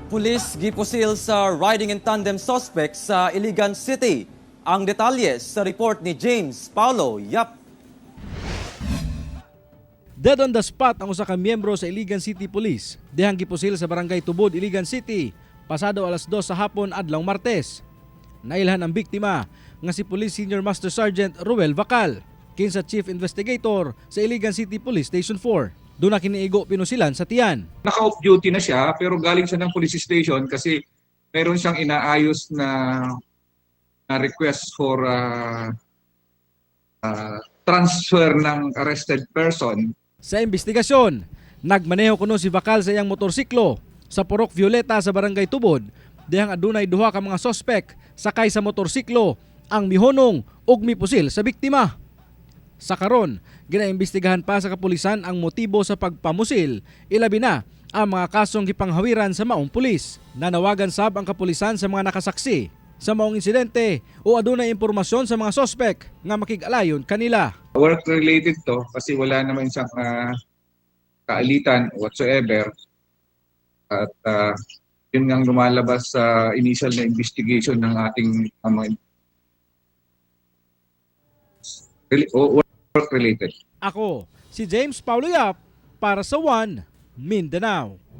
Pulis gipusil sa riding in tandem suspect sa Iligan City. Ang detalye sa report ni James Paulo Yap. Dead on the spot ang usa ka miyembro sa Iligan City Police dihang gipusil sa Barangay Tubod, Iligan City, pasado alas 2 sa hapon adlaw Martes. Nailhan ang biktima nga si Police Senior Master Sergeant Ruel Vacal, kinsa Chief Investigator sa Iligan City Police Station 4. Duna kini igo pinusilan sa tiyan. Naka-off duty na siya, pero galing siya ng police station kasi meron siyang inaayos na request for transfer ng arrested person. Sa investigasyon, nagmaneho kuno si Vacal sa iyang motorsiklo sa Purok Violeta sa Barangay Tubod dihang adunay duha ka mga sospek sakay sa motorsiklo ang mihunong ug mipusil sa biktima. Sa karon, ginaimbestigahan pa sa kapulisan ang motibo sa pagpamusil, ilabi na ang mga kasong gipanghawiran sa maong pulis. Nanawagan sab ang kapulisan sa mga nakasaksi sa maong insidente o adunay impormasyon sa mga sospek nga makig-alayon kanila. Work related to kasi wala naman siyang kaalitan whatsoever. At yun nga ang lumalabas sa initial na investigation ng ating mga work related. Ako, si James Paulo Yap para sa One Mindanao.